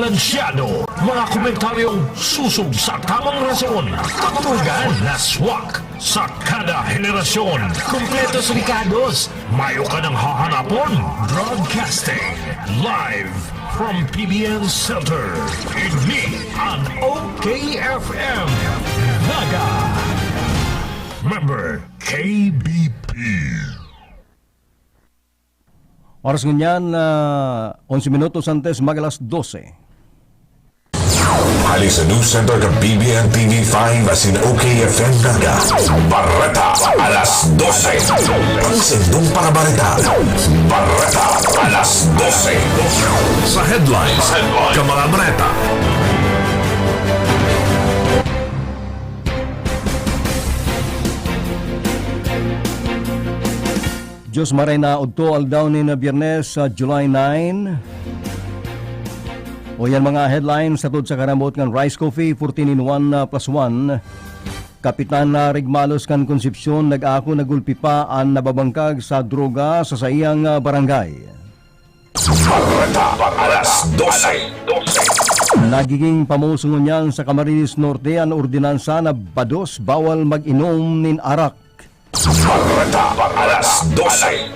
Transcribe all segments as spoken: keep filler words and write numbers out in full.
Masyado, mga komentaryong susog sa tamang rason. Katulugan na swak sa kada henerasyon. Kompletos rekados, mayo ka nang hahanapon. Broadcasting live from P B N Center. Ini an O K F M Naga. Member K B P. Oras ngunyan, ah, onse minutos antes mag alas dose. Hali sa News Center kan P B N T V five asin O K F M Naga. Bareta, alas dose. Ang sindong parabareta. Bareta, alas dose. Sa headlines, ka mga bareta. Dios maray na udto, aldaw nin Biyernes, sa July nine. O yan mga headlines, satod sa karambot kan Rice Coffee, fourteen in one, ah, plus one. Kapitan na Regmalos kan Concepcion, nag-ako nagulpi pa an nababangkag sa droga sa saiyang, ah, barangay. Bareta, alas dose. Nagiging pamoso ngunyan sa Camarines Norte an ordinansa na bados bawal mag-inom nin arak. Bareta, alas dose.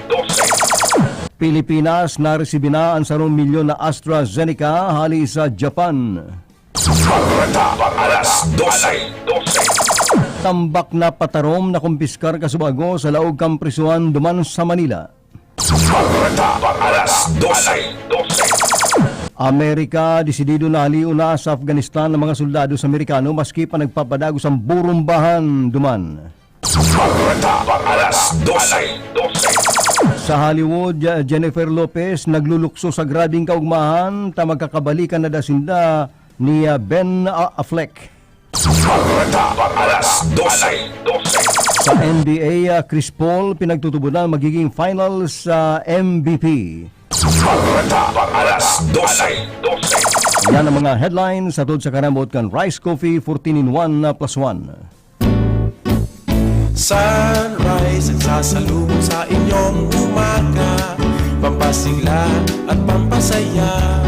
Pilipinas, naresibi na an sarong milyon na AstraZeneca hali sa Japan. Bareta, alas dose. Tambak na patarom nakumpiskar kasubago sa laog kan prisohan duman sa Manila. Bareta, alas dose. Amerika, desidido na halion na sa Afghanistan ang mga soldados Amerikano maski pa nagpapadagos an burumbahan duman. Bareta, alas dose. Sa Hollywood, Jennifer Lopez naglulukso sa grabeng kaugmahan ta magkakabalikan na da sinda ni, ah, Ben, ah, Affleck. Bareta, alas dose. Sa N B A, ah, Chris Paul pinagtutubodan magiging finals, ah, M V P. Bareta, alas dose. Yan ang mga headlines hatod sa karambot kan Rice Coffee fourteen in one na plus one. Sunrise ang sasalubong sa inyong umaga, pampasigla at pampasaya.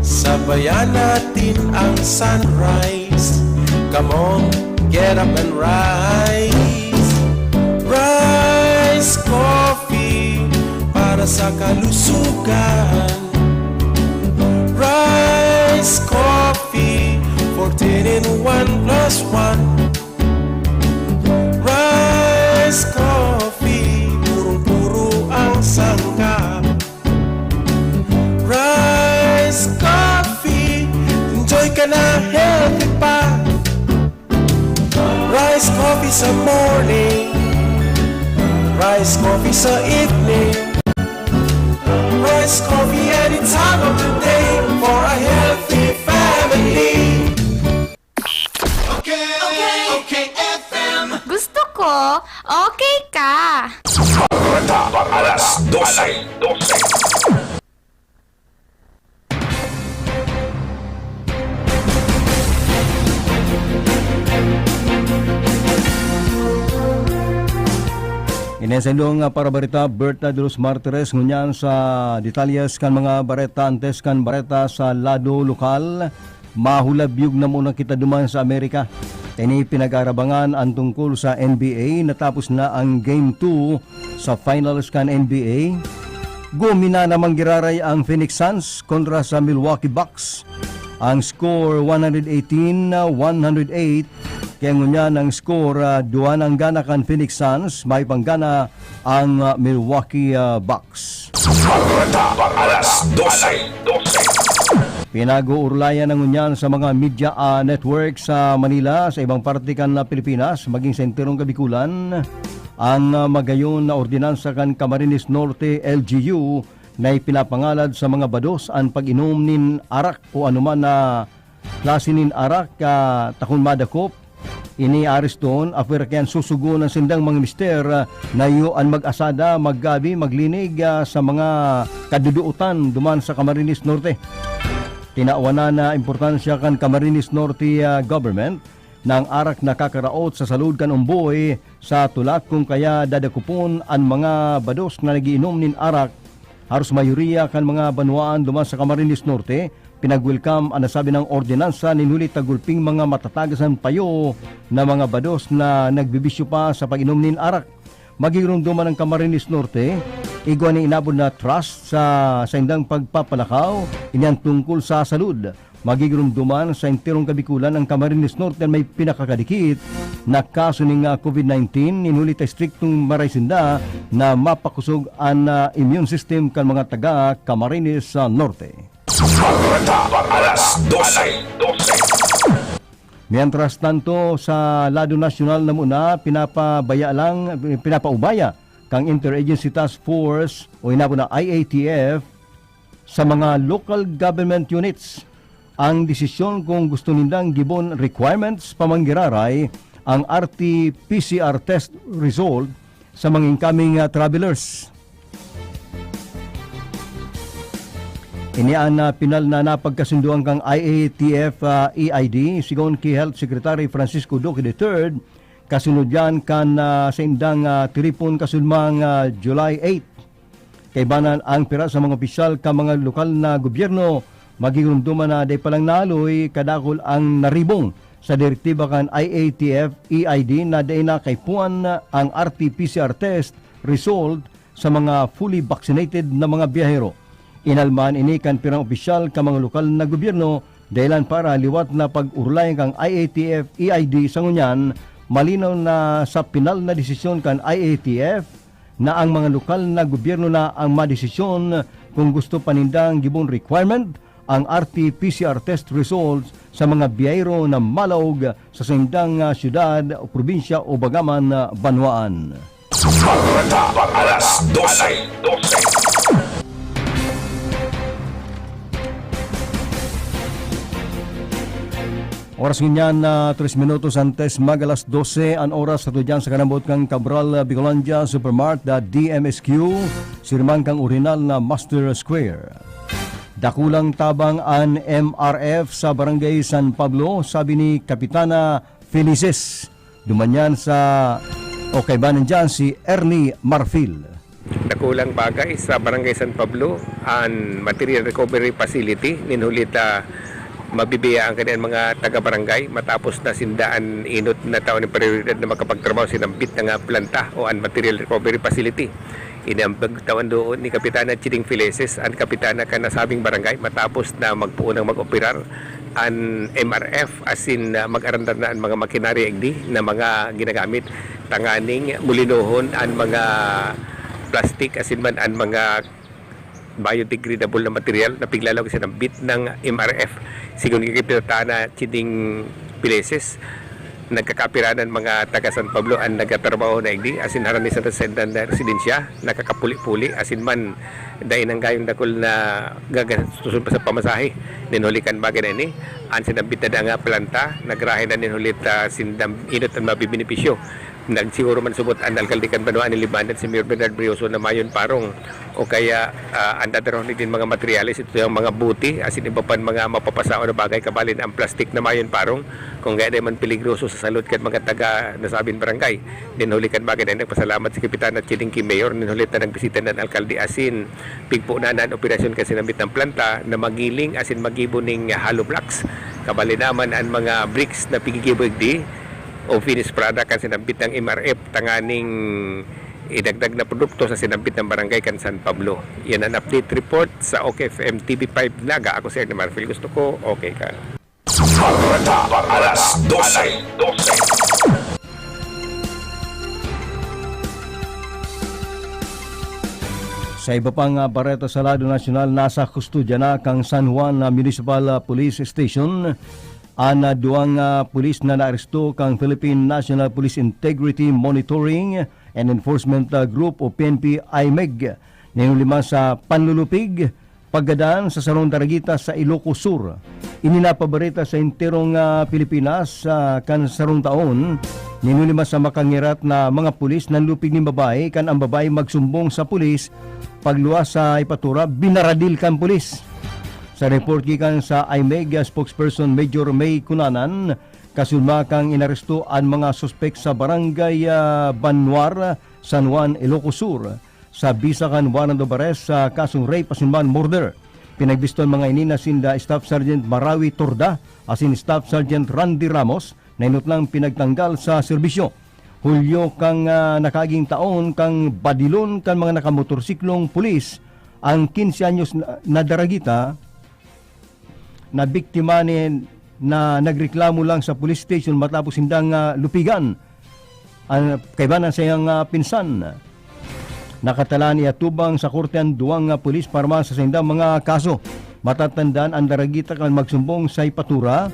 Sabayan natin ang sunrise. Come on, get up and rise. Rise Coffee para sa kalusugan. Rice Coffee, fourteen in one plus one. Rice Coffee, purong-puro ang sangkap. Rice Coffee, enjoy ka na, healthy pa. Rice Coffee sa morning, Rice Coffee sa evening, Rice Coffee any time of the day for a healthy family. Okay, okay, okay, F M. Gusto ko, okay ka. Bareta, alas dose. Ini an saindong, ah, parabareta, Berta de los Martires. Ngunyan sa detalyes kan mga bareta, antes kan bareta sa lado lokal, mahulabyog na muna kita duman sa Amerika. Ini pinag-aarabangan an tungkol sa N B A. Natapos na ang Game two sa finals kan N B A. Gumina naman giraray ang Phoenix Suns kontra sa Milwaukee Bucks. Ang score, one hundred eighteen, one hundred eight. Kaya ngunyan ang score, ah, duwa na ang gana kan Phoenix Suns, may panggana ang, ah, Milwaukee, ah, Bucks. Bareta, alas dose. Pinag-uurlayan na ngunyan sa mga media, ah, network sa Manila, sa ibang parte kan, ah, Pilipinas, maging sa enterong Kabikulan, ang, ah, magayon na ordinansa kan Camarines Norte L G U na ipinapangalad sa mga bados an pag-inom nin arak o anuman na klase nin arak, ah, ta kun madakop, ini areston, apwera kaiyan susugoon an sindang mga mister, ah, na iyo an mag-asada, maggabi, maglinig, ah, sa mga kadudootan duman sa Camarines Norte. Tinawan na importansya kan Camarines Norte, ah, government na ang arak nakakaraot sa salud kan omboy sa tulak, kun kaya dadakopon an mga bados na nag-iinom nin arak. Haros mayoriya kan mga banwaan duman sa Camarines Norte, Pinag-welcome an nasabi nang ordinansa nin huli ta gulping mga matatagas an payo na mga bados na nagbibisyo pa sa pag-inom nin arak. Magigiromdoman ang Camarines Norte, igwa nin inabot na trust sa saindang pagpapalakaw, ini ang tungkol sa salud. Magigiromdoman sa enterong Kabikulan ang Camarines Norte an may pinakakadikit na kaso nin, ah, covid nineteen, nin huli ta estriktong maray sinda na mapakosog an, ah, immune system kan mga taga Camarines, ah, Norte. Bareta, alas dose. Mientras tanto, sa lado nasyonal na muna, pinapabaya lang, pinapaubaya kang Interagency Task Force o inabot na I A T F sa mga local government units ang desisyon kung gusto nindang gibon requirements pa manggiraray ang R T P C R test result sa mga incoming, ah, travelers. Ini an, ah, pinal na napagkasundoan kan I A T F, ah, E I D, sigon ki Health Secretary Francisco Duque the third, kasunod yan kan, ah, saindang, ah, tiripon kasunmang, ah, July eight. Kaibanan ang pira sa mga opisyal kan mga lokal na gobyerno, magigiromdoman na dai pa lang naaloy kadakul ang naribong sa direktiba kan I A T F E I D na dai na kaipuhan ang R T P C R test result sa mga fully vaccinated na mga biyahero. Inalmahan ini kan pirang opisyal kan mga lokal na gobyerno, dahilan para liwat na pag-orolay kan I A T F E I D. Sa ngunyan, malinaw na sa pinal na desisyon kan I A T F na ang mga lokal na gobyerno na ang madesisyon kung gusto pa nindang gibon requirement ang R T P C R test results sa mga biyahero na malaog sa saindang, ah, syudad o probinsya o bagaman, ah, banwaan. Bareta, alas dose. Oras ngunyan na tres minutos antes mag alas dose an oras sa tudyan sa kanabot kan Cabral, ah, Bicolandia Supermart, the D M S Q, sirman kan orihinal na Master Square. Dakulang tabang an M R F sa Barangay San Pablo, sabi ni Kapitana Felices. Duman yan sa, o kaibanan dyan, si Ernie Marfil. Dakulang bagay sa Barangay San Pablo an material recovery facility nin huli ta mabibiyaan kanian mga taga-barangay matapos na sinda an inot na taon nin prioridad na makapagtrabaho sinambit na nga planta o an material recovery facility. Ini ang pagtawan doon ni Kapitana Chiding Feleses, an kapitana kan nasabing barangay, matapos na magpoon ang mag-operar an M R F, asin, ah, mag-arandar na an mga makinarya igdi na mga ginagamit tanganing mulinohon an mga plastik asin man an mga biodegradable na material na piglalawag sa nambit ng M R F. Sigon ni Kapitana Chiding Pileses, nagkakapiranan mga taga San Pablo an nagtatrabaho na igdi, asin harani sa, sa, sa residensya, nakakapuli-puli, asin man dai nang gayong dakul na gagastuson pa sa pamasahe. Nin huli kan bagay na ini, an sinambit na nga planta, nagrahe na nin huli ta sindam inot an mabibenepisyo. Nagsiguro man subot an alkalde kan banwaan ni Libmanan, si Mayor Bernard Brioso, na mayon parong o kaya, ah, an dadarahon din mga materyales, ito yung mga buti, asin iba pan mga mapapasaon na bagay, kabali na ang plastik na mayon parong, kung kaya di man peligroso sa salud kan mga taga nasabing barangay. Nin huli kan bagay na nagpasalamat si Kapitana Chiding ki Mayor, nin huli ta nagbisita na ang alkalde asin pigpo na an operasyon kan sinambit ng planta na magiling asin magibo ning hollow blocks. Kabali naman an mga bricks na pigigibo igdi o finished product kan sinambit ng M R F tanganing idagdag na produkto sa sinambit ng barangay kan San Pablo. Yan ang update report sa OK F M T V five Naga. Ako si Ernie Marfil. Gusto ko, okay ka. Bareta, alas dose. Sa iba pang, ah, bareta sa lado nasyonal, nasa kustodya na kan San Juan, ah, Municipal, ah, Police Station an, ah, duwang, ah, pulis na naaresto kan Philippine National Police Integrity Monitoring and Enforcement, ah, Group o P N P I M E G, nin huli man sa panlulupig, paggadan sa sarong daragita sa Ilocos Sur. Ini napabareta sa enterong, ah, Pilipinas, ah, kan sarong taon, nin huli man sa makangirat na mga pulis nanlupig nin babae kan ang babae magsumbong sa pulis, pagluwas sa ipatura, binaradil kan pulis. Sa report gikan sa I M E G spokesperson Major May Cunanan, kasunma kan inaresto an mga suspek sa Barangay, ah, Banwar, San Juan, Ilocos Sur, sa bisa kan warrant of arrest sa kasong rape asin man murder. Pinagbiston mga ini na sinda Staff Sergeant Marawi Torda asin Staff Sergeant Randy Ramos na inutlang pinagtanggal sa serbisyo. Hulyo kan, ah, nakaaging taon kan badilon kan mga nakamotorsiklong pulis ang quince anyos na, na daragita na biktima ni, na nagreklamo lang sa police station matapos sindang, ah, lupigan. An kaiba na sa iyang, ah, pinsan. Nakatalaan iatubang sa korte an duwang, ah, pulis para man sa saindang mga kaso. Matatandaan, an daragita kan magsumbong sa ipatura,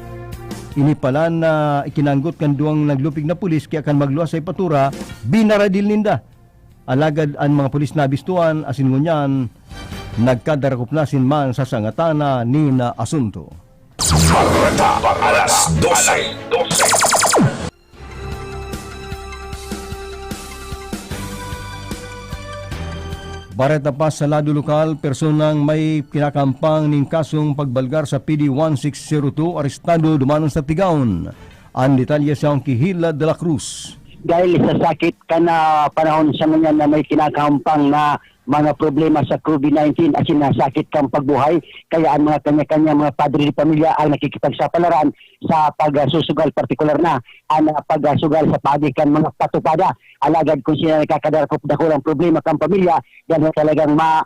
ini pala na ikinanggot kan duwang naglupig na pulis kaya kan magluwas sa ipatura, binaradil ninda. Alagad an mga pulis nabistuan asin ngunyan nagkadarakop na sin man sa sangatanan nin asunto. Bareta, alas dose. Bareta pa sa lado lokal, personang may kinakampang nin kasong pagbalgar sa P D one six zero two arestado dumanon sa Tigaon. An detalye sa Kihila de la Cruz. Dahil sa sakit kan, ah, panahon sa mga na may kinakampang na mga problema sa COVID nineteen asin nasakit kan pagbuhay, kaya an mga kanya-kanya mga padre de pamilya ang nakikipagsapalaran sa pagsusugal, partikular na an pagsugal sa paagi kan mga patupada. Alagad kun sila nakakadarakop dakulang problema kan pamilya, dahil talagang ma-,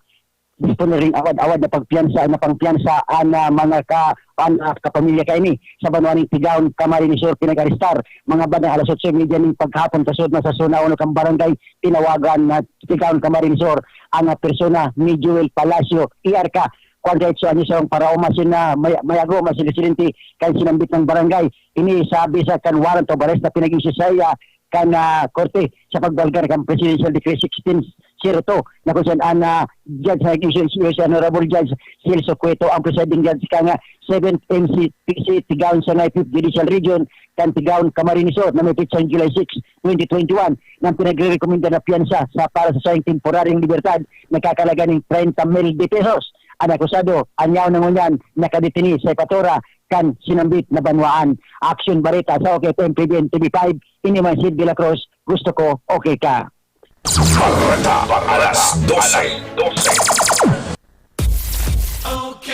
disponer nin awad-awad na pagpiyansa, na pangpiyansa an, ah, mga ka-, an, ah, kapamilya kaini sa banwa nin Tigaon, Camarines Sur, pinag-arestar mga bandang alas otso y media nin paghapon, kasunod na sa Zona Uno kan barangay Tinawagan na Tigaon, Camarines Sur, ang, ah, persona ni Joel Palacio, E R ka, kwarenta y otso anyos, ang paraoma sin, ah, may, mayago, mas residente kan sinambit na barangay. Ini sa bisa kan warrant of arrest na pinag-issue sa iya kan, ah, korte sa pagbalgar kan Presidential Decree sixteen zero two, na kung saan an, ah, judge na nag-issue is si Honorable Judge Celso Cueto, ang presiding judge kan, ah, seventh M C P C Tigaon Sangay, Fifth Judicial Region, kan Tigaon, Camarines Sur, na may petsang July six, twenty twenty-one, na pinagre-rekomenda na piyansa sa, para sa saiyang temporaryong libertad na kakalaga nin treinta mil de pesos. An akusado, an yaon na ngunyan nakadeteni sa ipatura kan sinambit na banwaan. Action Bareta sa OK F M, P B N, T V five, ini man si De La Cruz, gusto ko, okay ka. Bareta, alas dose. OK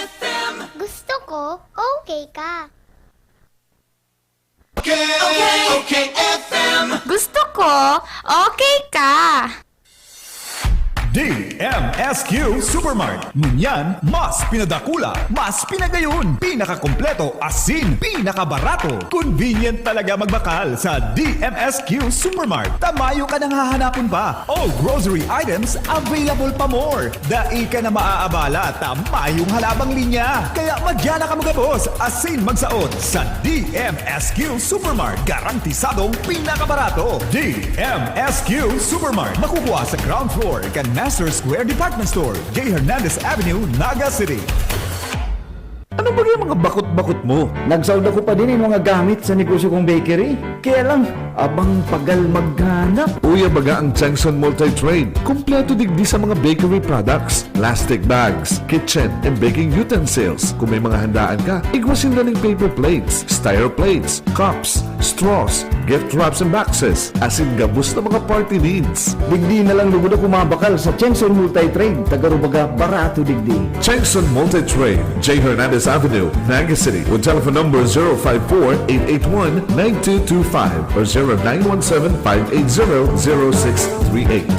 F M. Gusto ko, okay ka. OK, OK, OK F M. Gusto ko, okay ka. D M S Q Supermart. Ngunyan, mas pinadakula, mas pinagayon, pinakakompleto, asin pinakabarato. Convenient talaga magbakal sa D M S Q Supermart. Ta mayo ka nang hahanapon pa. All grocery items available pa more. Dai ka na maaabala ta mayong halabang linya. Kaya magyan na kamo gabos asin magsaot sa D M S Q Supermart. Garantisadong pinakabarato. D M S Q Supermart. Makukuha sa ground floor kan Master Square Department Store, J Hernandez Avenue, Naga City. Ano ba yung mga bakot-bakot mo? Nagsaod ako pa din yung mga gamit sa negosyo kong bakery. Kaya lang, abang pagal maghanap. Uya baga ang Chengson Multi-Trade. Kompleto digdi sa mga bakery products, plastic bags, kitchen and baking utensils. Kung may mga handaan ka, igwa sinda ning paper plates, styro plates, cups, straws, gift wraps and boxes, asin gabos na mga party needs. Digdi na lang lugod ako mabakal sa Chengson Multi-Trade, taga Rubaga, barato digdi. Chengson Multi-Trade, J Hernandez Avenue, Naga City, with telephone number zero five four, eight eight one, nine two two five or zero nine one seven, five eight zero, zero six three eight.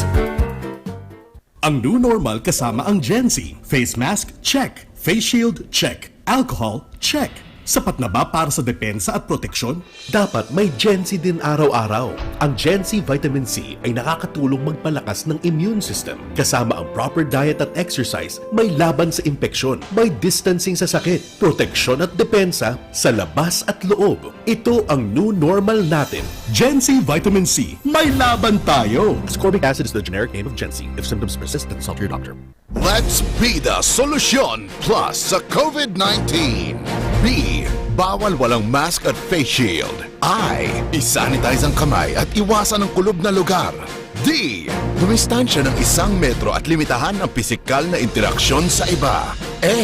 Ang new normal kasama ang Gen Z. Face mask, check. Face shield, check. Alcohol, check. Sapat na ba para sa depensa at proteksyon? Dapat may Gen Z din araw-araw. Ang Gen Z Vitamin C ay nakakatulong magpalakas ng immune system. Kasama ang proper diet at exercise, may laban sa impeksyon, may distancing sa sakit, proteksyon at depensa sa labas at loob. Ito ang new normal natin. Gen Z Vitamin C, may laban tayo! Ascorbic acid is the generic name of Gen Z. If symptoms persist, then consult your doctor. Let's be the solution plus sa COVID nineteen. B, bawal walang mask at face shield. I, isanitize ang kamay at iwasan ang kulob na lugar. D, dumistansya ng isang metro at limitahan ang pisikal na interaksyon sa iba. A,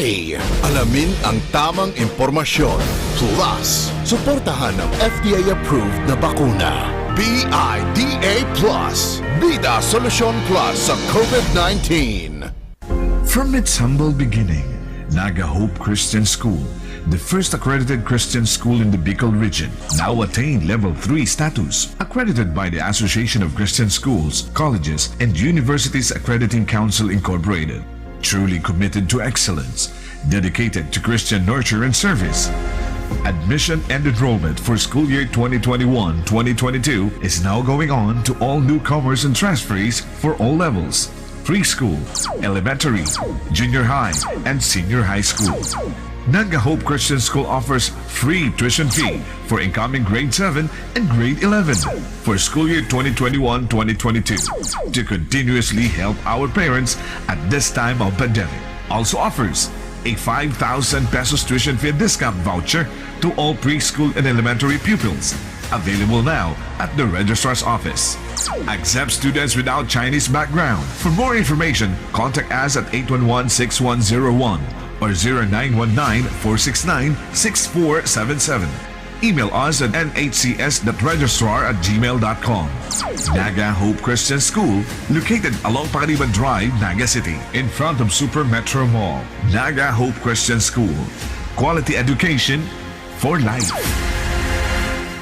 alamin ang tamang impormasyon. Plus, suportahan ang F D A-approved na bakuna. B I D A plus, Bida Solusyon Plus sa COVID nineteen. From its humble beginning, Naga Hope Christian School, the first accredited Christian school in the Bicol region, now attained Level three status, accredited by the Association of Christian Schools, Colleges, and Universities Accrediting Council Incorporated. Truly committed to excellence, dedicated to Christian nurture and service. Admission and enrollment for school year twenty twenty-one twenty twenty-two is now going on to all newcomers and transferees for all levels: preschool, elementary, junior high, and senior high school. Naga Hope Christian School offers free tuition fee for incoming grade seven and grade eleven for school year twenty twenty-one twenty twenty-two to continuously help our parents at this time of pandemic. Also offers a five thousand pesos tuition fee discount voucher to all preschool and elementary pupils. Available now at the registrar's office. Accept students without Chinese background. For more information, contact us at eight one one six one zero one or zero nine one nine four six nine six four seven seven. Email us at N H C S dot registrar at gmail dot com. Naga Hope Christian School, located along Pacaniban Drive, Naga City, in front of Super Metro Mall. Naga Hope Christian School. Quality education for life.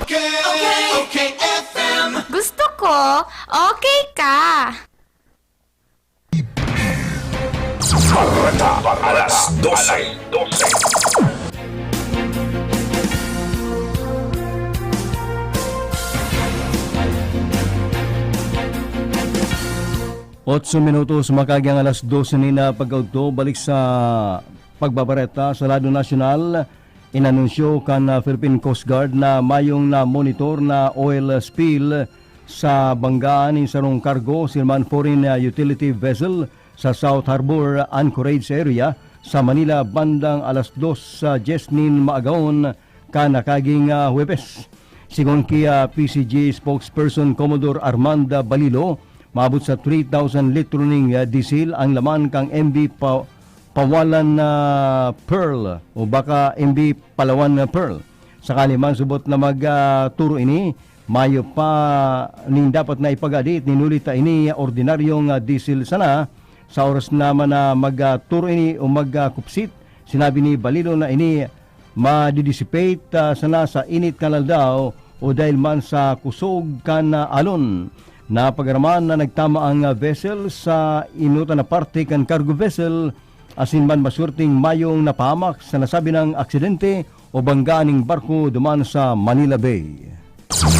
Okay, okay, F M. Gusto ko, okay ka. Bareta, alas dose. Otso minutos, makaagang alas dose nin pagkaudto. Balik sa pagbabareta sa lado nasyonal. Inanunsyo kan, ah, Philippine Coast Guard na mayong na-monitor na oil spill sa banggaan nin sarong cargo, sirman foreign, ah, utility vessel, sa South Harbour Anchorage area sa Manila bandang alas dos sa dyes nin maagahon kan nakaaging, ah, Huwebes. Sigon ki, ah, P C G spokesperson Commodore Armanda Balilo, maabot sa three thousand litro nin, ah, diesel ang laman kan M V pa-, Pawalan na Pearl o baka M V Palawan na Pearl. Sakali man subot na mag, ah, turo ini, mayo pa nin dapat na ipagadi, ninuli ta ini ordinaryong, ah, diesel sana. Sa oras naman na mag, ah, turo ini o mag, ah, kupsit, sinabi ni Balilo na ini madi-dissipate, ah, sana sa init kan aldaw o dahil man sa kusog kan, ah, alon. Napagaraman na nagtama ang, ah, vessel sa enotan na parte kan cargo vessel asin man maswerteng mayong napahamak sa nasabi nang aksidente o banggaan ning barko duman sa Manila Bay.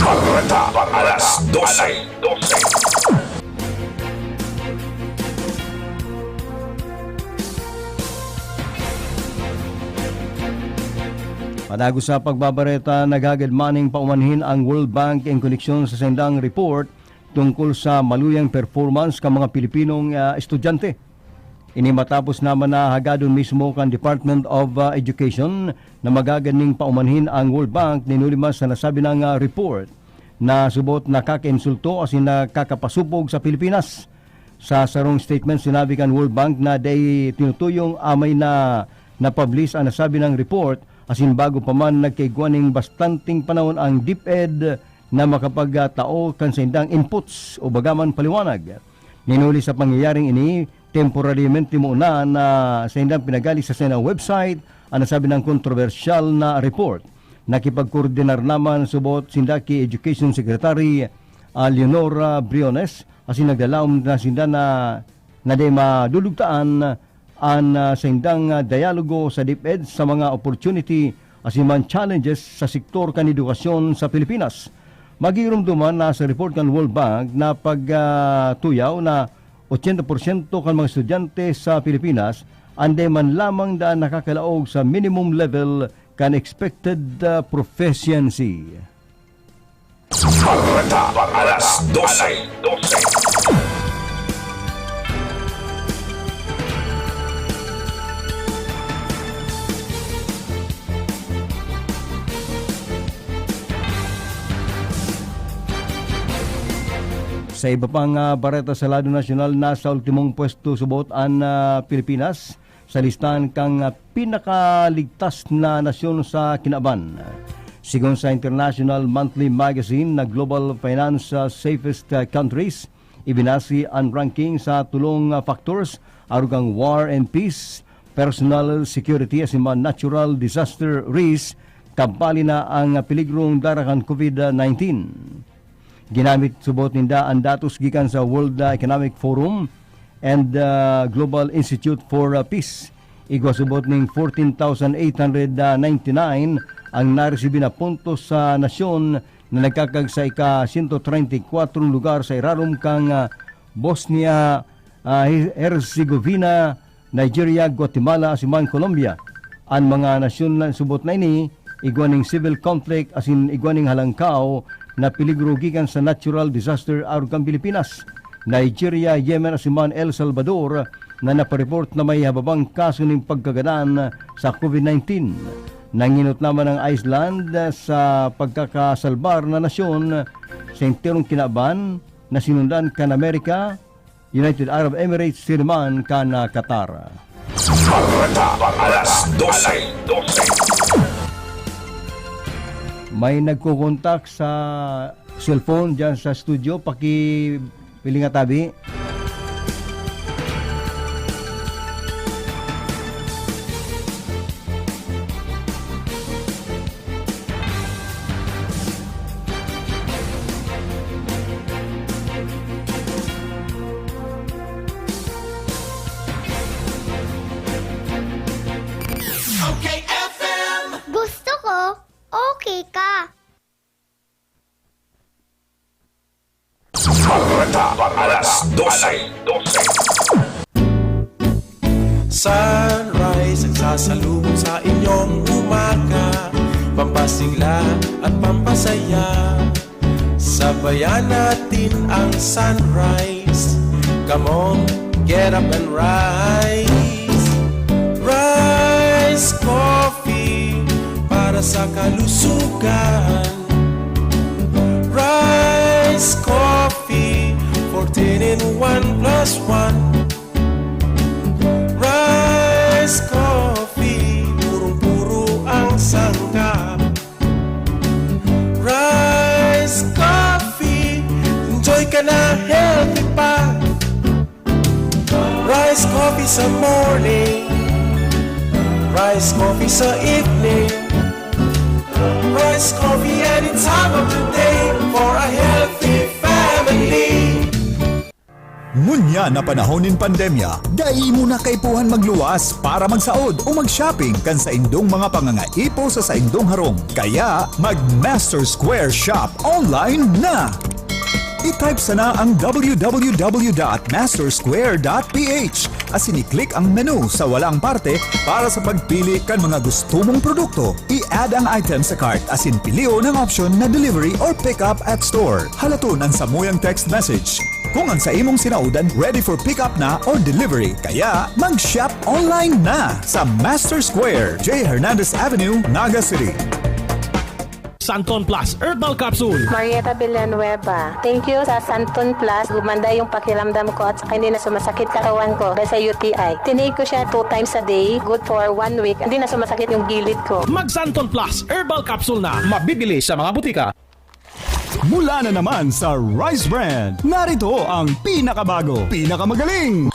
Bareta, alas dose. Panago sa pagbabareta, naghagad maning paumanhin ang World Bank in koneksyon sa saindang report tungkol sa maluyang performance kan mga Pilipinong, ah, estudyante. Ini matapos naman na hagadon mismo kan Department of, ah, Education na maghagad nin paumanhin ang World Bank, ninuli man sa nasabi nang, ah, report na subot nakakainsulto asin nakakapasupog sa Pilipinas. Sa sarong statement, sinabi kan World Bank na dai tinutuyong amay na na-publish ang nasabi nang report, asin bago pa man nagkaigwa ning bastanteng panahon ang DepEd na makapagtao kan saindang inputs o baga man paliwanag. Ninuli sa pangyayaring ini, temporaryamente muna na saindang pinagali sa saindang website ang nasabi nang kontrobersyal na report. Nakipagkoordinar naman subot sinda ki Education Secretary, ah, Leonora Briones, asin naglalaom na sinda na, na dai madulugtaan an, ah, saindang, ah, dialogo sa DepEd sa mga opportunity asin man challenges sa sektor kan edukasyon sa Pilipinas. Magirumduman na sa report kan World Bank na pag, ah, tuyaw na ochenta porsyento kan mga estudyante sa Pilipinas an dai man lamang daan nakakalaog sa minimum level kan expected, ah, proficiency. Bareta, alas dose. Sa iba pang, ah, bareta sa lado nasyonal, nasa ultimong pwesto subot an, ah, Pilipinas sa listahan kan, ah, pinakaligtas na nasyon sa kinaban. Sigon sa International Monthly Magazine na Global Finance, ah, Safest, ah, Countries, ibinase an ranking sa tolong, ah, factors, arog kan war and peace, personal security asin mga natural disaster risk, tabali na ang peligrong dara kan COVID nineteen. Ginamit subot ninda an datos gikan sa World Economic Forum and, ah, Global Institute for, ah, Peace. Igwa subot ning fourteen thousand eight hundred ninety-nine ang naresibi na puntos sa nasyon na nagkakag sa ika-sento treinta y cuatro lugar sa irarom kan, ah, Bosnia, ah, He-, Herzegovina, Nigeria, Guatemala, asin man Colombia. An mga nasyon na subot na ini, igwa ning civil conflict asin igwa ning halangkaw na peligro gikan sa natural disaster arog kan Pilipinas, Nigeria, Yemen, asin man El Salvador, na napareport na may hababang kaso nin pagkagadan sa COVID nineteen. Nangenot naman ang Iceland sa pagkakasalbar na nasyon sa enterong kinaban na sinundan kan Amerika, United Arab Emirates, sirman kan, ah, Qatar. Bareta, alas dose. May nagkokontak sa cellphone diyan sa studio, pakipiling nga tabi. Okay F M. Gusto ko, okay ka. Bareta, alas dose. Sunrise ang sasalubong sa inyong umaga, pampasigla at pampasaya. Sabayan natin ang sunrise. Come on, get up and rise. Rise Coffee para sa kalusugan. Rise Coffee, fourteen in one plus one. Rise Coffee, purong-puro ang sangkap. Rise Coffee, enjoy ka na, healthy pa. Rise Coffee sa morning, Rise Coffee sa evening, Rise Coffee any time of the day for a healthy family. Ngunyan na panahon nin pandemya, dai mo na kaipuhan magluwas para magsaod o mag-shopping kan saindong mga pangangaipo sa saindong harong. Kaya, mag-Master Square Shop online na! I-type sana ang W W W dot master square dot P H asin i-click ang menu sa walang parte para sa pagpili kan mga gusto mong produkto. I-add ang item sa cart asin pilion ang option na delivery or pick up at store. Halaton an samuyang text message kung an saimong sinaodan ready for pick up na or delivery. Kaya, mag-shop online na sa Master Square, J Hernandez Avenue, Naga City. Santon Plus Herbal Capsule. Marieta Villanueva. Thank you sa Santon Plus. Gumanda yung pakiramdam ko at saka hindi na sumasakit katawan ko dahil sa U T I. Tinake ko siya two times a day, good for one week. Hindi na sumasakit yung gilid ko. Mag Santon Plus Herbal Capsule na. Mabibili sa mga butika. Mula na naman sa Rise Brand, narito ang pinakabago, pinakamagaling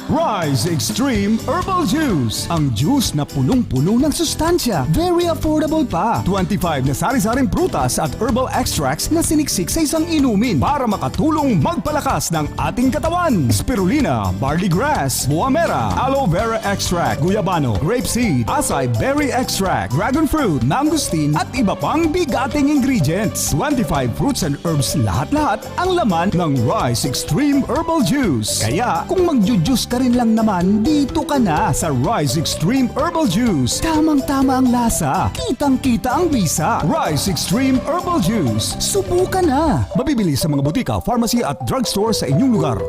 Rise Extreme Herbal Juice. Ang juice na punong-puno ng sustansya, very affordable pa. Twenty-five na sari-saring prutas at herbal extracts na siniksik sa isang inumin para makatulong magpalakas ng ating katawan. Spirulina, barley grass, buamera, aloe vera extract, guyabano, grape seed, acai berry extract, dragon fruit, mangosteen, at iba pang bigating ingredients. Twenty-five fruits and herbs lahat-lahat ang laman ng Rise Extreme Herbal Juice. Kaya, kung magju-juice ka rin lang naman, dito ka na sa Rise Extreme Herbal Juice. Tamang-tama ang lasa, kitang-kita ang bisa. Rise Extreme Herbal Juice. Subukan na! Mabibili sa mga butika, pharmacy at drugstore sa inyong lugar.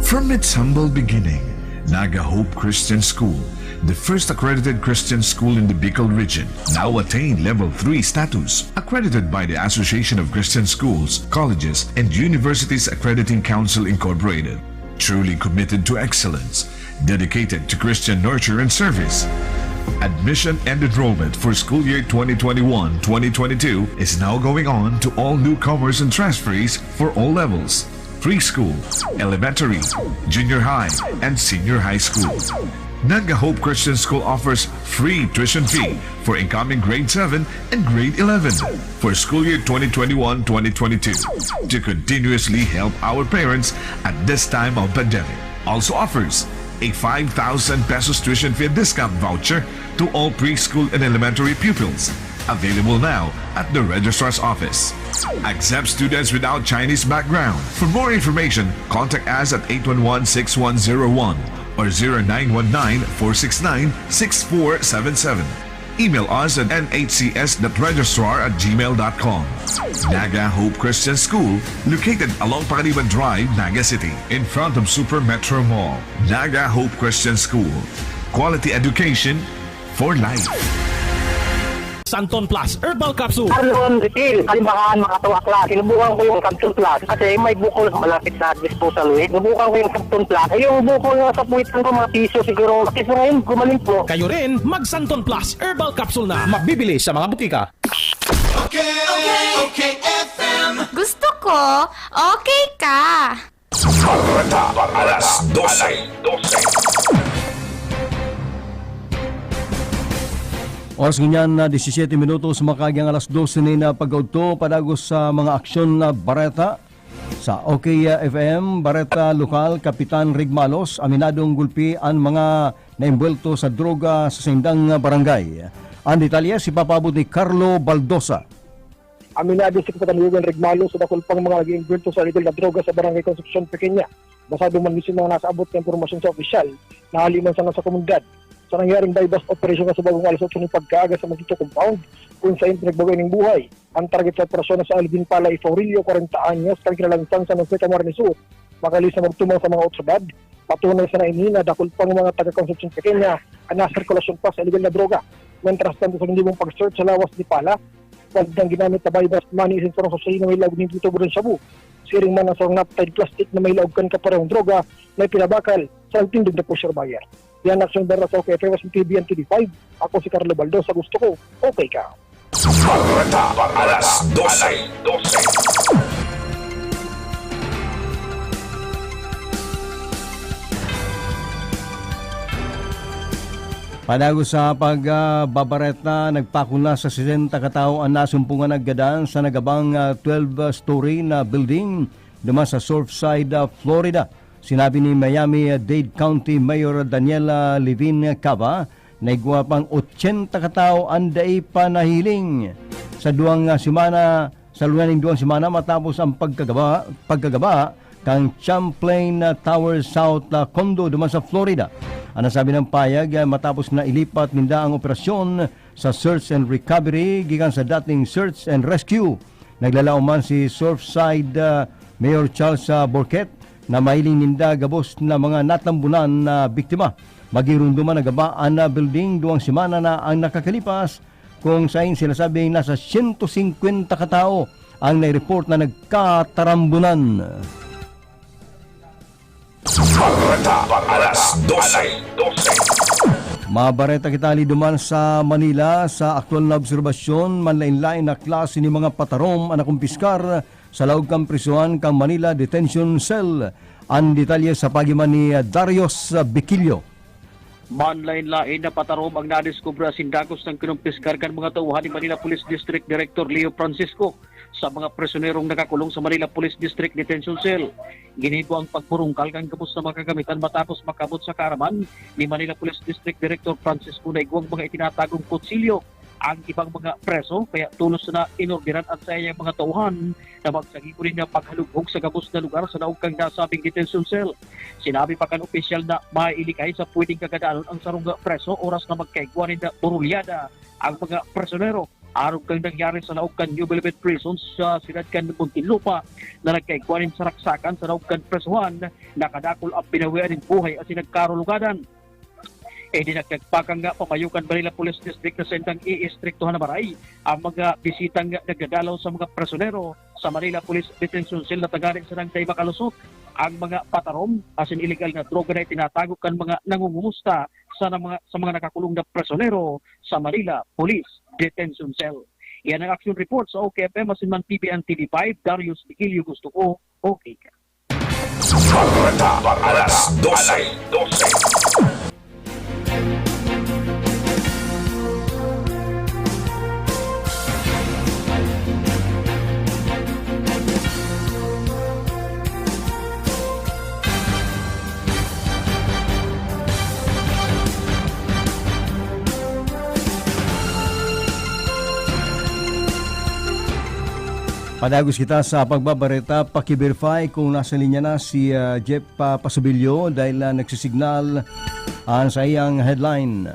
From its humble beginning, Naga Hope Christian School, the first accredited Christian school in the Bicol region, now attained Level three status, accredited by the Association of Christian Schools, Colleges, and Universities Accrediting Council Incorporated. Truly committed to excellence, dedicated to Christian nurture and service. Admission and enrollment for school year twenty twenty-one twenty twenty-two is now going on to all newcomers and transferees for all levels. preschool, elementary, junior high, and senior high school. Naga Hope Christian School offers free tuition fee for incoming grade seven and grade eleven for school year twenty twenty-one twenty twenty-two to continuously help our parents at this time of pandemic. Also offers a five thousand pesos tuition fee discount voucher to all preschool and elementary pupils. Available now at the registrar's office. Accept students without Chinese background. For more information, contact us at eight one one six one zero one or zero nine one nine four six nine six four seven seven. Email us at N H C S dot registrar at gmail dot com. Naga Hope Christian School, located along Pangaliban Drive, Naga City, in front of Super Metro Mall. Naga Hope Christian School. Quality education for life. Santon Plus Herbal Capsule. Arlon Refill, kalimbahan, mga tuwakla. Sinubukan ko yung Santon Plus kasi may bukol malapit na disposal weight. Sinubukan ko yung Santon Plus. Eh, yung bukol nga sa puwitan ko, mga piso siguro. Kasi ngayon, gumaling po. Kayo rin, mag Santon Plus Herbal Capsule na. Mabibili sa mga butika. Okay, okay, okay, F M. Gusto ko, okay ka. Bareta, alas dose. Oras ngunyan na disisiyete minutos, makaagi ang alas dose nin pagkaudto. Padagos sa mga aksyon na bareta sa O K F M, bareta lokal, Kapitan Rigmalos, aminadong gulpi an mga naimbwelto sa droga sa saindang barangay. Ang detalye, si Papa Abot ni Carlo Baldosa. Aminado si Kapitan Ruben Regmalo sa dakul pang mga nag-iimbento sa illegal na droga sa Barangay Concepcion Pequeña. Basado man mismo mga nasaabot na impormasyon sa opisyal na hali man sana sa komunidad. Sa nangyaring buy-bust operation na sa bagong alas otso nin pagkaaga sa Magtito Compound, kung sain pinagbago ning buhay. Ang target sa operasyon na si Alvin Palay Faurilio, kwarenta anyos, kan Kinalansang San Jose, Camarines Sur. Makalis na magtumang sa mga otoridad, patunay sana ini na dakul pang mga taga Concepcion Pequeña ang nasirkulasyon pa sa illegal na droga. Mientras tanto, sa ginibo pag-search sa lawas ni Pala, Pwede nang ginamit na buy-bust money, isin sarong sachet na may laog nin tubo nin shabu. Siring man ang sarong naptied plastic na may laog kan kaparehong droga na ipinabakal sa nagtindog na pusher buyer. Yan ang aksyon dara sa O K F M, T V and T V five. Ako si Carlo Baldo, sa gusto ko, okay ka. Bareta, alas dose. Padagos sa pagbabareta, nagpakuna sa sesenta katawo an nasumpungan na gadan sa nagabang, ah, twelve-story na building duman sa Surfside, ah, Florida. Sinabi ni Miami-Dade County Mayor Daniela Levine Cava na igwa pang ochenta katawo an dai pa nahiling. Sa duwang, ah, semana, sa luna nin duwang semana matapos ang pagkagaba, pagkagaba kan Champlain Tower South, ah, condo duman sa Florida. Ang nasabi ng payag, ah, matapos na ilipat ninda ang operasyon sa search and recovery gikan sa dating search and rescue. Naglalaom man si Surfside, ah, Mayor Charles, ah, Borquet na mahiling ninda gabos na mga natambunan na biktima. Magirunduman na gaba an, ah, building duwang semana na ang nakakalipas, kung sain sinasabing nasa siyento singkwenta katawo ang nai-report na nagkatarambunan. Bareta, alas dose. Mabareta kita liduman sa Manila. Sa aktual na obserbasyon, manlaen-laen na klase nin mga patarom an nakumpiskar sa laog kan prisohan kan Manila Detention Cell. An detalye sa pagiman ni Darius Biquillo. Manlaen-laen na patarom ang nadiskubre asin dagos na kinumpiskar kan mga tauhan ni Manila Police District Director Leo Francisco sa mga prisonerong nakakulong sa Manila Police District Detention Cell. Ginibo ang pagburungkal kan gabos na mga kagamitan matapos makabot sa kaaraman ni Manila Police District Director Francisco na igwang mga itinatagong kutsilyo ang ibang mga preso, kaya tolos na inorderan an saiyang mga tauhan na magsagibo nin paghalughog sa gabos na lugar sa laog kan nasabing detention cell. Sinabi pa kan opisyal na mailikay sa pwedeng kagadanon ang sarong preso oras na magkaigwa nin burulyada ang mga presonero. Arog kan nangyari sa laog kan New Bilibid Prison sa siyudad kan Muntinlupa na nagkaigwa nin saraksakan sa laog kan presohan, nakadakul ang pinawian nin buhay asin nagkarulugadan. Idinagdag pa kan pamayo kan Manila Police District na saindang iistriktuhan na maray ang mga bisitang nagdadalaw sa mga presonero sa Manila Police Detention Cell na tanganing sanang dai makalusot ang mga patarom asin ilegal na droga na itinatago kan mga nangungumusta sa mga, sa mga nakakulong na presonero sa Manila Police Detention Cell. Yan ang action report sa O K F M asin man T V and T V five. Darius Vigilio, gusto ko, okay ka. Bareta, alas dose. Padagos kita sa pagbabareta, paki-verify kung nasa linya na si, ah, Jeff, ah, Pasubilyo dahil, ah, nagsisignal ang saiyang headline.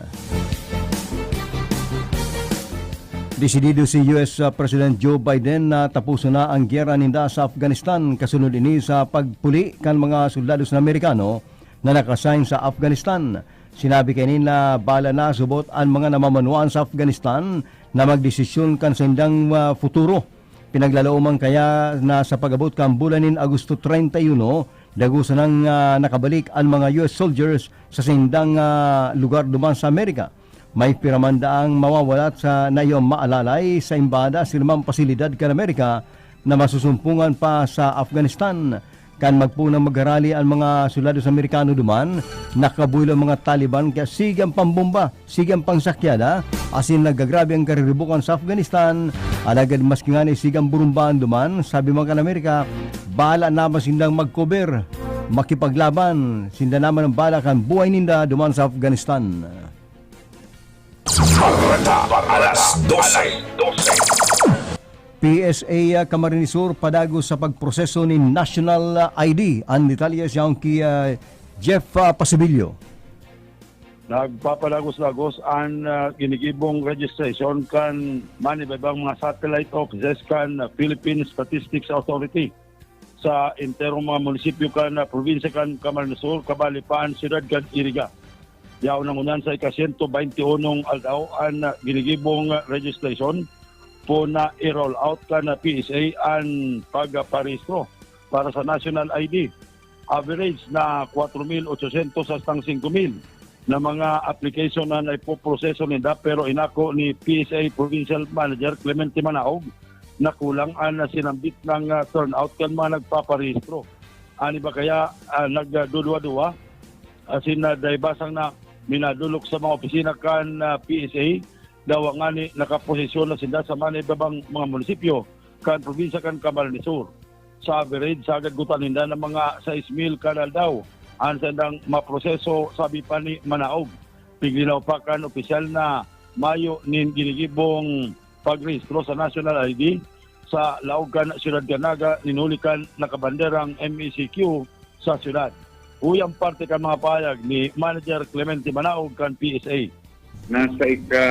Desidido si U S President Joe Biden na tapuson na ang giyera ninda sa Afghanistan, kasunod ini sa pagpuli kan mga soldados na Amerikano na naka-assign sa Afghanistan. Sinabi kaini na bala na subot an mga namamanuan sa Afghanistan na magdesisyon kan saindang, ah, futuro. Pinaglalooman kaya na sa pag-abot kan bulan nin Agosto treinta y uno, dagosa nang, ah, nakabalik an mga U S soldiers sa saindang, ah, lugar duman sa Amerika. May piramandaang mawawalat sa na iyo maalalay sa embahada sa ilang mga pasilidad kan Amerika na masusumpungan pa sa Afghanistan. Kan magpoon na magharali an mga soldados Amerikano duman, nakabuhil an mga Taliban kaya sige an pambomba, sige an pangsakyada, asin nagagrabe an kariribukan sa Afghanistan. Alagad maski ngani sige an burumbaan duman, sabi man kan Amerika, bahala na man sindang mag-cover, makipaglaban, sinda naman ang bahala kan buhay ninda duman sa Afghanistan. Bareta, alas dose. P S A, ah, Camarines Sur padagos sa pagproseso nin National, ah, I D. An detalye siya ki, ah, Jeff, ah, Pasibilyo. Nagpapadagos-dagos an, ah, ginigibong registration kan man iba-ibang mga satellite offices kan, ah, Philippine Statistics Authority sa enterong mga munisipyo kan, ah, probinsya kan Camarines Sur, kabali pa an siyudad kan Iriga. Yaon na ngunyan sa ika-sento baynte unong aldaw an, ah, ginigibong, ah, registration. Poon na i-roll out kan, ah, P S A an pagparehistro para sa National I D. Average na kwatro mil otsosyentos hastang singko mil na mga application na naipoproseso ninda, pero inako ni P S A Provincial Manager Clemente Manaog na kulang an sinambit na, ah, turnout kan mga nagpaparehistro. An iba kaya, ah, nagduduwa-duwa, asin na dai basang na minadolok sa mga opisina kan, ah, P S A, dawa ngani nakaposisyon na sinda sa man ibabang mga munisipyo kan probinsya kan Camarines Sur. Sa average, sagad gutan ninda na mga sais mil kada aldaw an saindang maproseso, sabi pa ni Manaog. Piglinaw pa kan opisyal na mayo nin ginigibong pagrehistro sa National I D sa laog kan siyudad kan Naga nin huli kan nakabanderang M E C Q sa siyudad. Uya an parte kan mga pahayag ni Manager Clemente Manaog kan P S A. Nasa ika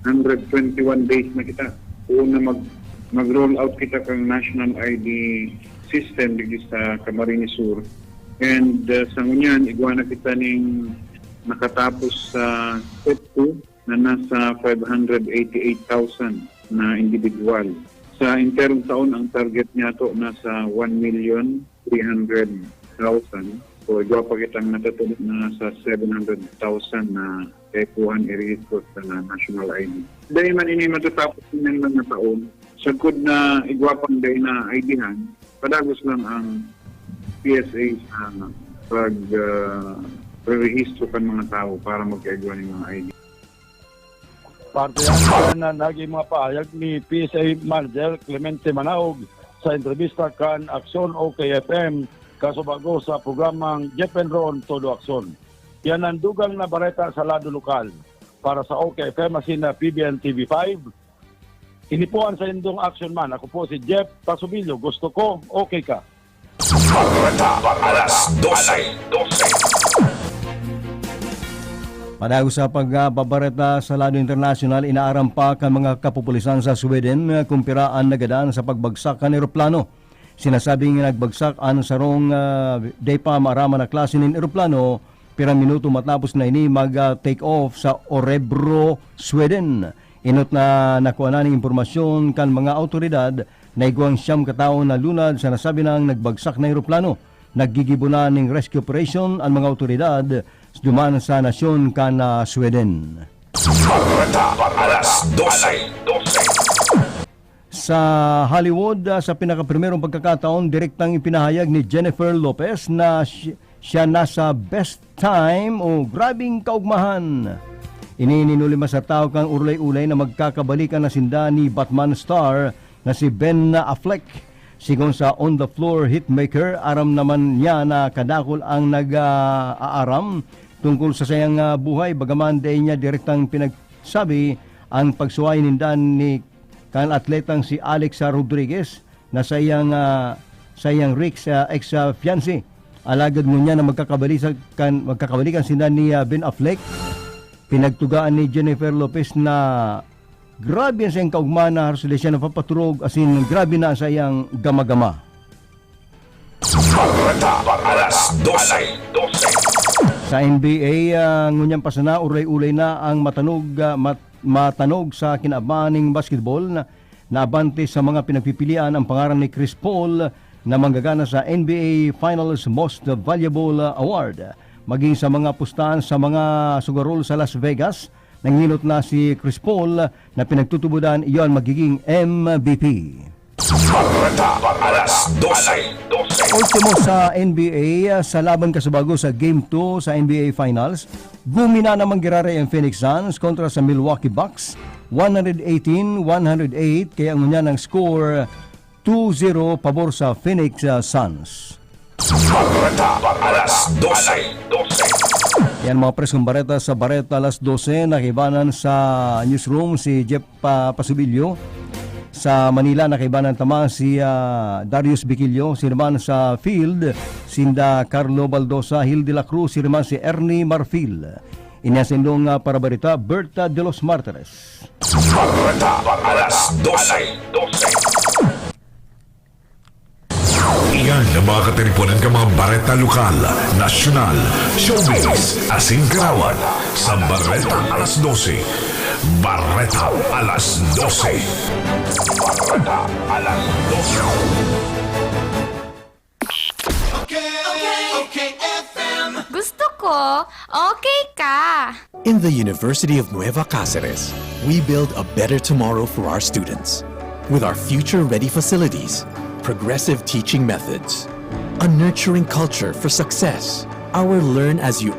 hundred twenty-one days na kita. Poon na mag, mag-roll out kita kan National I D system digdi sa Camarines Sur. And, uh, sa ngunyan, igwa na kita ning nakatapos sa step two na nasa five hundred eighty-eight thousand na individual. Sa enterong taon, ang target niyato nasa one million three hundred thousand. So, igwa pa kitang natatod na sa seven hundred thousand na kaipuhan irehistro sa national I D. Dahil man ini matatapos ng mga taon, sagkod na igwa pang dahil na I D-han, padagos lang ang P S A sa pag, ah, rerehistro kan mga tao para magkaigwa nin mga I D. Parte yan kan naging mga pahayag ni P S A Manager Clemente Manaog sa entrebista kan Aksyon O K F M, kasubago sa programang Jeff and Ron Todo Aksyon. Yan ang dugang na bareta sa lado lokal. Para sa O K F M asin na P B N T V five, ini po ang saindong action man. Ako po si Jeff Pasubilyo. Gusto ko, okay ka. Bareta, alas dose. Padagos sa pagbabareta sa lado internasyonal, inaaram pa kan mga kapupulisan sa Sweden, ah, kung pira an nagadan sa pagbagsak kan eroplano. Sinasabing nagbagsak an sarong, ah, dai pa maaraman na klase nin eroplano, pirang minuto matapos na ini mag, ah, take off sa Orebro, Sweden. Enot na nakuha na ning impormasyon kan mga awtoridad na igwang siyam ka tawo nalunad sa nasabi nang nagbagsak na eroplano. Naggigibo na ning rescue operation an mga awtoridad duman sa nasyon kan, ah, Sweden. Bareta, alas dose. Sa Hollywood, ah, sa pinakaprimerong pagkakataon, direktang ipinahayag ni Jennifer Lopez na si-, siya nasa best time o grabing kaugmahan. Ini ininulima sa tawo kan urulay-ulay na magkakabalikan na sinda ni Batman star na si Ben Affleck. Sigon sa On the Floor Hitmaker, aram naman niya na kadakul ang nag-aaram tungkol sa sayang, ah, buhay, bagaman dai niya direktang pinagsabi ang pagsuway ninda ni kan atletang si Alex, ah, Rodriguez na sa iyang, ah, sa iyang Rick sa ex, ah, fiancé. Alagad ngunyan na magkakabalikan, magkakabalikan sinda ni, ah, Ben Affleck, pinagtugaan ni Jennifer Lopez na grabe ang saiyang kaugmahan na haros dai siya napapaturog, asin grabe na ang saiyang gama-gama. Bareta alas dose. Sa N B A, ah, ngunyan pa sana, ulay-ulay na ang matanog, ah, mat-, matanog sa kinaban ning basketball na naabante sa mga pinagpipilian ang pangaran ni Chris Paul na manggagana sa N B A Finals Most Valuable Award. Maging sa mga pustahan sa mga sugarol sa Las Vegas, nanginot na si Chris Paul na pinagtutubodan iyon magiging M V P. Bareta alas dose. Ultimo sa N B A, sa laban kasubago sa Game two sa N B A Finals, gumina naman giraray ang Phoenix Suns kontra sa Milwaukee Bucks, one hundred eighteen, one hundred eight, kaya ngunyan ang score two zero pabor sa Phoenix, ah, Suns. Bareta alas dose. Yan mga preskong bareta sa Bareta alas dose, nakibanan sa newsroom si Jeff Pa-, Pasubilyo. Sa Manila, nakibanan tama si, ah, Darius Biquillo. Sinaman sa field, sinda Carlo Baldosa, Hill de la Cruz, sinaman si Ernie Marfil. Inya sa indong, ah, parabarita, Berta de los Martires. Bareta alas dose. Iyan ang mga katiriponan kan mga bareta lokal, nasyonal, showbiz, asin karawan sa Bareta alas dose. Bareta alas dose. Bareta alas dose. Okay, okay, okay, F M. Gusto ko, okay ka. In the University of Nueva Cáceres, we build a better tomorrow for our students. With our future-ready facilities, progressive teaching methods, a nurturing culture for success, our learn as you